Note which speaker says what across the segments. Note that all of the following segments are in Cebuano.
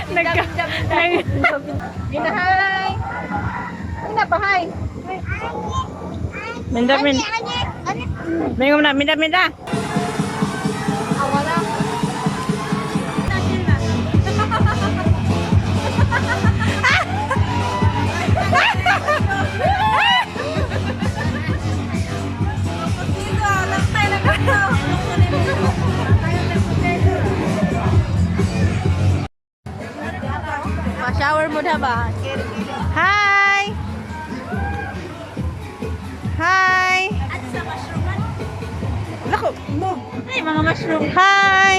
Speaker 1: Nagka... Nag...
Speaker 2: Mina, hi! Mina pa, hi!
Speaker 1: Minda, minda. Minda, na, minda, minda.
Speaker 2: Wala. Pa-shower mo na ba?
Speaker 1: Hi! Hi!
Speaker 3: At sa mushroom man.
Speaker 1: Nako, mo.
Speaker 3: Ay, mga mushroom.
Speaker 1: Hi!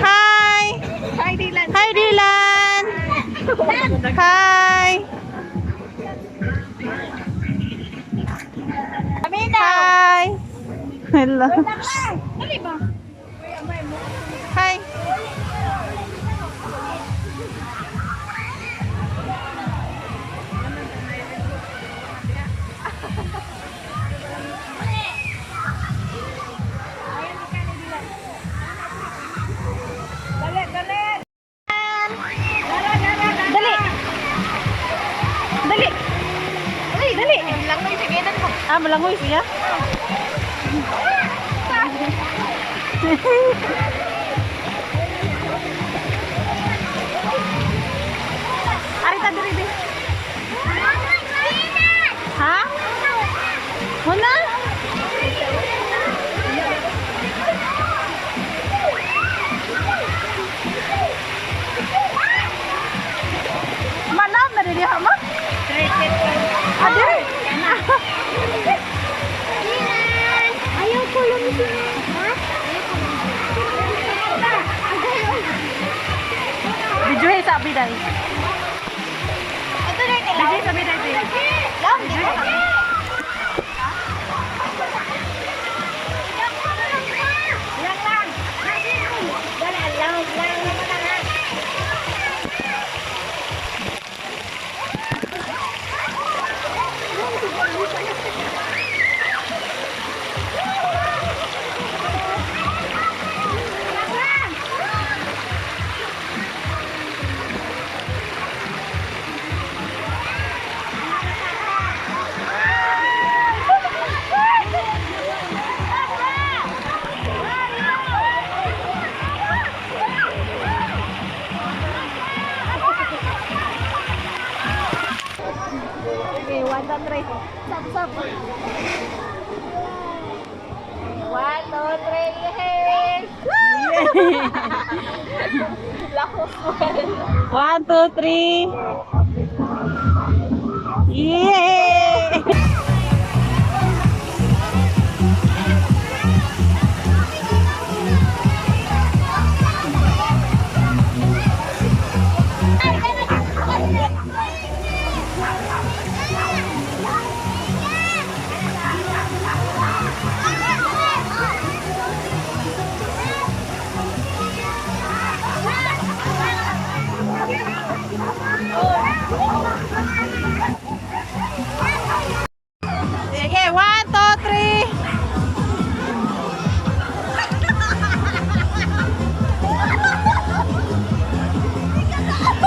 Speaker 1: Hi!
Speaker 2: Hi, Dylan.
Speaker 1: Hi, Dylan! Hi!
Speaker 3: Amina!
Speaker 1: Hi! Hello.
Speaker 3: Dali ba?
Speaker 1: Hi!
Speaker 3: Dali, dali!
Speaker 1: Dali! Dali! Dali, dali!
Speaker 2: Langoy, sige na mo.
Speaker 1: Ah, malangoy siya? Arita diri di. Ha? Muna? Manam na diri ha ma? Ade.
Speaker 3: Ayaw ko lang siya.
Speaker 1: Video sa abi dai.
Speaker 3: Ito na yung
Speaker 1: Video sa abi dai.
Speaker 3: Lang, di ba? Lang, lang. Dali, lang, lang, lang, lang.
Speaker 2: Okay, one, two, three. Stop, stop. One, two, three, hey! Lakos
Speaker 1: One, two, three. Yay! Okay, one, two, three.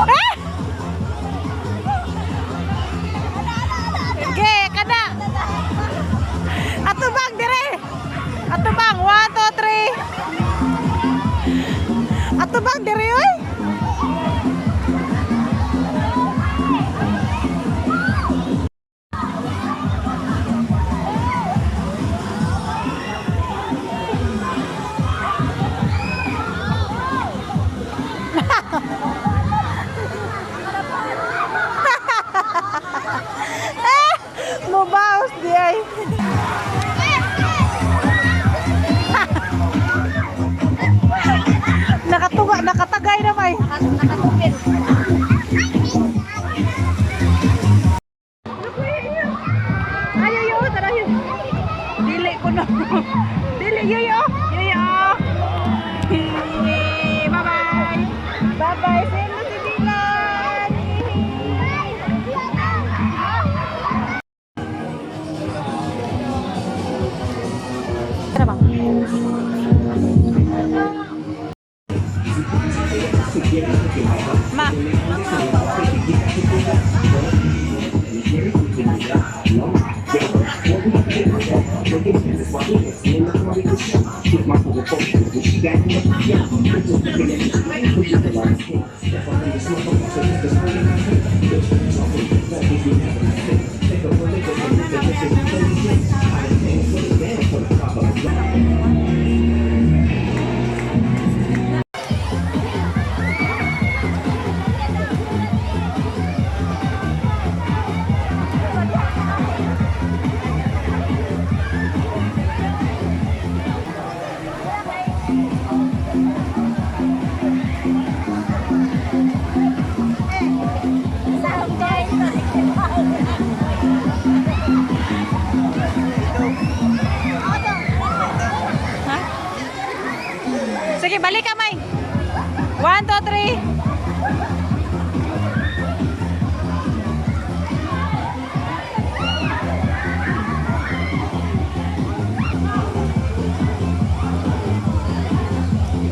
Speaker 1: Ah! Okay, kada. Atubang dire. Atubang, one, two, three. Atubang dire oy. Mubaos di ay. Nakatuga, nakatagay na may.
Speaker 2: Nakatupin.
Speaker 1: Ayo yo, tara yo. Dili ko no. Dili yo yo. Yo yo. Bye bye. Bye bye. Say hello si Dylan. Tara ba? Ha? Sige, balik ka, May. 1, 2, 3.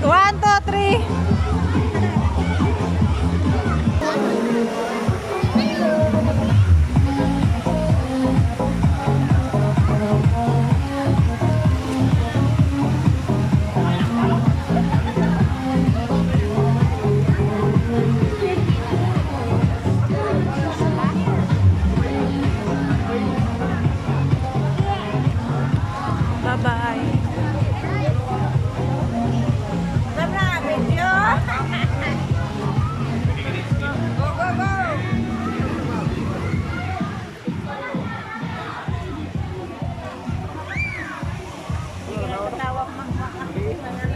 Speaker 1: 1, 2, 3. Bye-bye.
Speaker 2: Go, go, go!